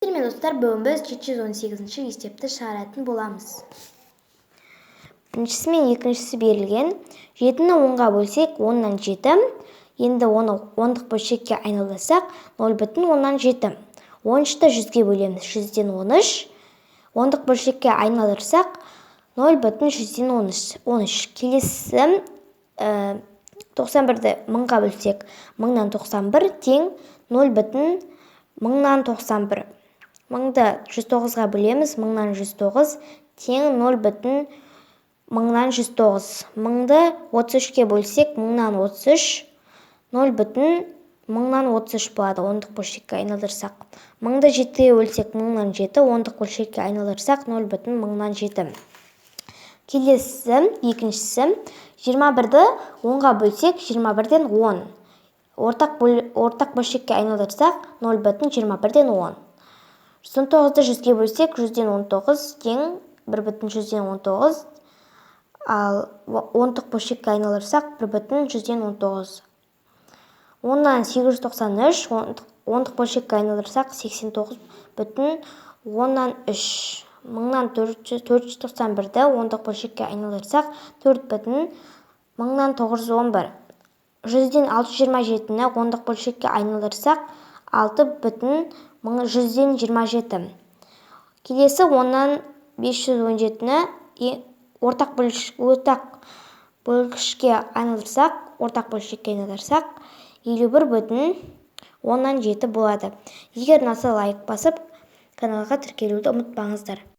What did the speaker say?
Сәлеметсіздер ме, достар! Бүгін біз 718-ші есепті шығаратын боламыз. Біріншісі мен екіншісі берілген. Жетіні 10-ға бөлсек, оннан жеті. Енді оны ондық бөлшекке айналдырсақ, 0,7. 13-ті 100-ге бөлеміз, 113. Ондық бөлшекке айналдырсақ, 0,13. Келесі, 91-ді 1000-ға бөлсек, 1091 тең 0,1091. 1000-ды 109-ға бөлеміз, 100109 тең 0,0109. 1000-ды 33-ке бөлсек, 1033, 0,1033 болады ондық бөлшекке айналдырсақ. 1000-ды жетіге бөлсек, 1007, ондық бөлшекке айналдырсақ, 0,1007. Келесі, екіншісі: 21-ді 10-ға бөлсек, 21-ден 10. Ортақ бөлшекке айналдырсақ, 0,21-ден 10. 119-ды 100-ге бөлсек, 119 тең 1,19, ал ондық бөлшекке айналдырсақ, 1,19. Оннан 893, ондық бөлшекке айналдырсақ, 89,3. 1491-ді ондық бөлшекке айналдырсақ, 4,911. 627-ні ондық бөлшекке айналдырсақ, 6,127. Келесі, оннан 517-ні ортақ бөлгішке айналдырсақ, ортақ бөлшекке айналдырсақ, 51,7 болады. Егер ұнаса, лайк басып, каналға тіркелуді ұмытпаңыздар.